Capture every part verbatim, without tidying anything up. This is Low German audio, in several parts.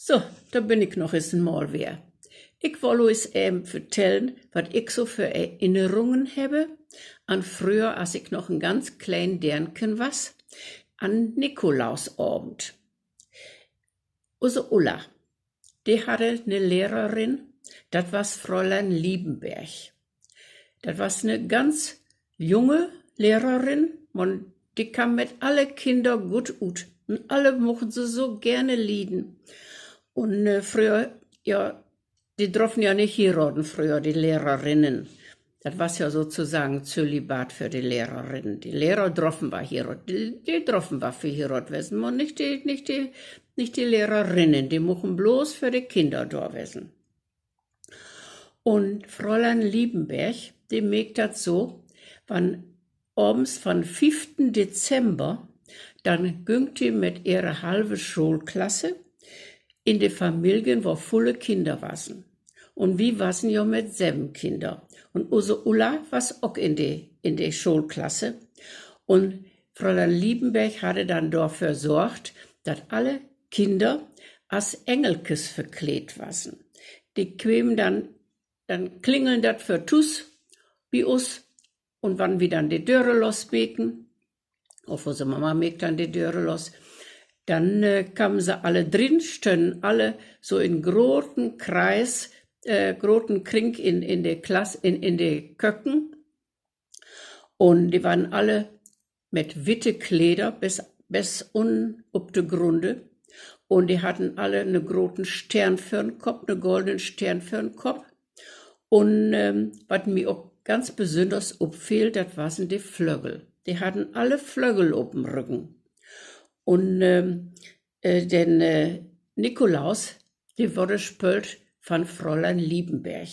So, dor bün ik noch eens en Mal weer. Ik woll jo eens even vertellen, wat ik so för Erinnerungen hebbe an fröher, as ik noch en ganz kleen Deernken was, an Nikolausavend. Use Ulla, de hadde 'ne Lehrerin, dat was Fräulein Liebenberg. Dat was 'ne ganz junge Lehrerin, man de kamm mit alle Kinner goot ut. Un alle muchten se so gerne lieden. Un, äh, fröher, ja, de droffen ja nich hieraden fröher, de Lehrerinnen. Dat was ja sozusagen Zölibat för de Lehrerinnen. De Lehrer droffen wal hierod-, de, de droffen wal verhierot wesen, man nich de, nich de, nich de Lehrerinnen. De muchen blots för de Kinner dor wesen. Un Fräulein Liebenberg, de meek dat so, wann avends van fieften Dezember, denn güng de mit ehre halve Schoolklasse in de Familien, wo vulle Kinner wassen. Un wi wassen jo mit seven Kinner. Un use Ulla was ok in de, in de Schoolklasse. Un Fräulein Liebenberg hadde denn dorför sorgt, dat alle Kinner as Engelkes verkleedt wassen. De kwemen denn, denn klingeln dat för Tuus bi us, un wann wi denn de Döre los meken, of use Mama meek denn de Döre los, denn, äh, kamen se alle drin, stönnen alle so in groten Kreis, äh, groten Kring in, in de Klass, in, in de Köken. Un de waren alle mit witte Kleder bes, bes un op de Grunde. Un de hadden alle 'ne groten Steern vör'n Kopp, 'ne golden Steern vör'n Kopp. Un, ähm, wat mi ok ganz besünners opfeel, dat wassen de Flögel. De hadden alle Flögel op'n Rüggen. Un, ähm, äh, den, äh, Nikolaus, de worde spöölt van Fräulein Liebenberg.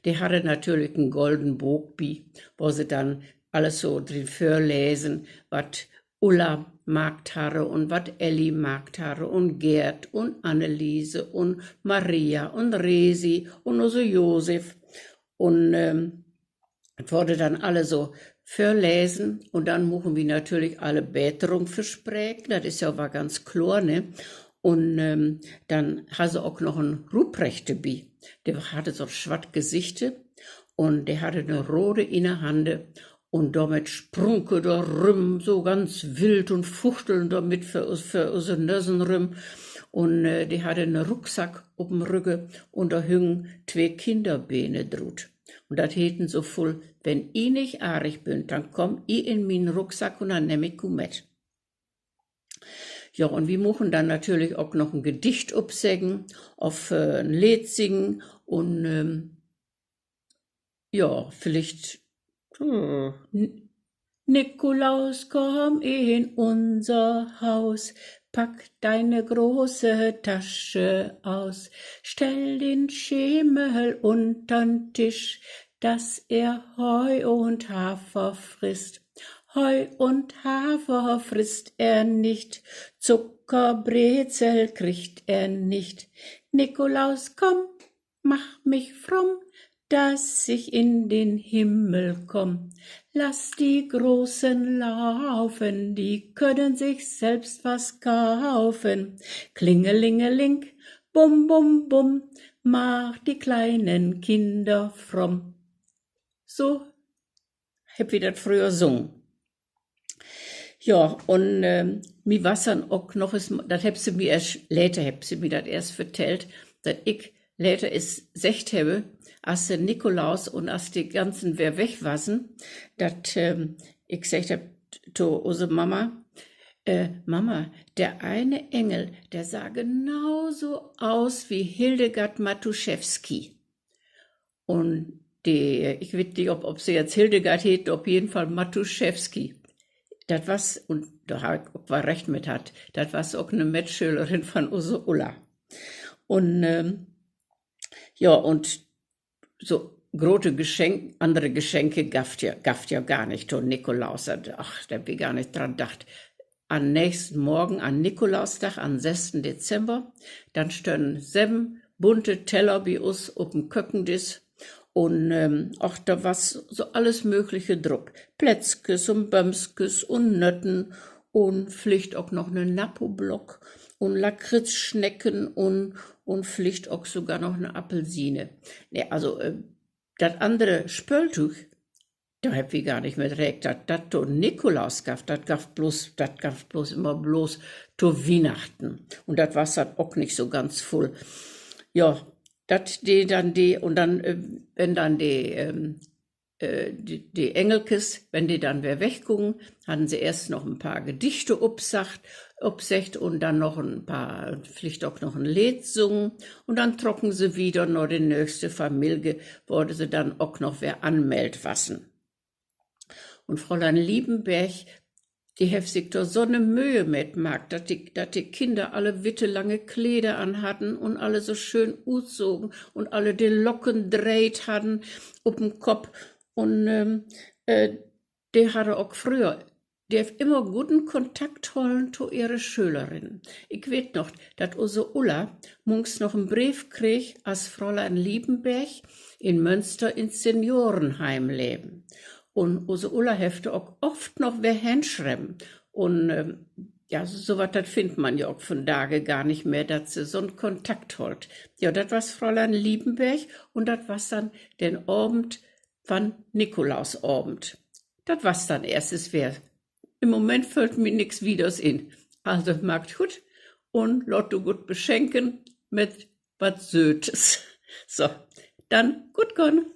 De hadde natürlich en golden Book bi, wo se denn alles so drin vörlesen, wat Ulla maakt harre un wat Elli maakt harre un Gerd un Anneliese un Maria un Resi un use Josef. Un, ähm, dat worde denn alle so vörlesen un denn muchen wi natürlich alle Beterung verspreken, dat is ja wal ganz kloor, ne? Un, ähm, denn harr se ok noch en Ruprecht bi. De hadde so 'n swatt Gesichte un de hadde 'ne Rode in de Hande un dormit sprunk he dor rüm, so ganz wild un fuchteln dormit för us, för use Nösen rüm. Un, äh, de hadde 'ne Rucksack op'n Rügge un dor hüngen twee Kinnerbene drut. Un dat heten so vull: Wenn I nich arig bünt, denn kaamt I in mien Rucksack un denn nehm ik U met. Ja, un wi muchen denn natürlich ok noch en Gedicht opseggen of, äh, en Leed singen un, ähm, ja, villicht, äh, N-, Nikolaus, komm in unser Haus, pack deine große Tasche aus, stell den Schemel untern Tisch, dass er Heu und Hafer frisst. Heu und Hafer frisst er nicht, Zuckerbrezel kriegt er nicht. Nikolaus, komm, mach mich fromm, dass ich in den Himmel komm. Lass die Großen laufen, die können sich selbst was kaufen. Klingelingeling, bum, bum, bum, mach die kleinen Kinder fromm. So hebbt wi dat fröher sungen. Ja, un, ähm, mi was denn ok noch eens, dat hebbt se mi eerst, later hebbt se mi dat eerst vertellt, dat ik later eens seggt hebbe, as de Nikolaus un as de ganzen weer weg wassen, dat, ähm, ik seggt hebb to use Mama: Äh, Mama, der eine Engel, der sah genau so aus wie Hildegard Matuszewski. Un de, ik weet nich, of, of se jetzt Hildegard heet, op jeden Fall Matuszewski. Dat was, un dor harr ik ok wal recht mit hatt, dat was ok 'ne Mitschölerin van use Ulla. Un, ähm, ja, un so grote Geschenk-, annere Geschenke gaff 't ja, gaff 't ja gar nich to Nikolaus. Ach, dor hebbt wi gar nich dran dacht. An'n nächsten Morgen, an Nikolausdag, an'n sessten Dezember, denn stönnen seven bunte Teller bi us op den Kökendisch. Un, ähm, ach, dor was so alles Mögliche drup. Plätzkes un Bömskes un Nötten un villicht ok noch 'ne Nappoblock un Lakritzsnecken un, un villicht ok sogor noch 'ne Appelsine. Nee, also, äh, dat annere Spööltüüg, dor hebbt wi gor nich mit reekt, dat dat to Nikolaus gaff. Dat gaff blots, dat gaff blots immer blots to Wiehnachten. Un dat was denn ok nich so ganz vull. Ja, dat de denn de, un denn, äh, wenn denn de, ähm, äh, de, de Engelkes, wenn de denn weer weggungen, hadden se eerst noch en paar Gedichte opsagt, opseggt un denn noch en paar, villicht ok noch en Leed sungen. Un denn trocken se wieder na de nächste Familie, wo se denn ok noch weer anmeldt wassen. Un Fräulein Liebenberg, de hefft sik dor so 'ne Möhe mit maakt, dat de, dat de Kinner alle witte lange Kleder an hadden un alle so schöön utsogen un alle de Locken dreiht hadden op den Kopp. Un, ähm, äh, de harr ok fröher, de hefft immer guden Kontakt hollen to ehre Schölerinnen. Ik weet noch, dat use Ulla mungs noch en Breef kreeg, as Fräulein Liebenberg in Mönster in Seniorenheim leven. Un use Ulla hefft dor ok oft noch weer henschreven. Un, ähm, ja, so wat, dat finnt man ja ok vandage gor nich mehr, dat se so'n Kontakt hollt. Ja, dat was Fräulein Liebenberg un dat was denn den Avend van Nikolausavend. Dat was denn eerst es weer. In'n Moment föllt mi nix wieders in. Also maakt goot un laat jo goot beschenken mit wat Sötes. So, denn goot gahn.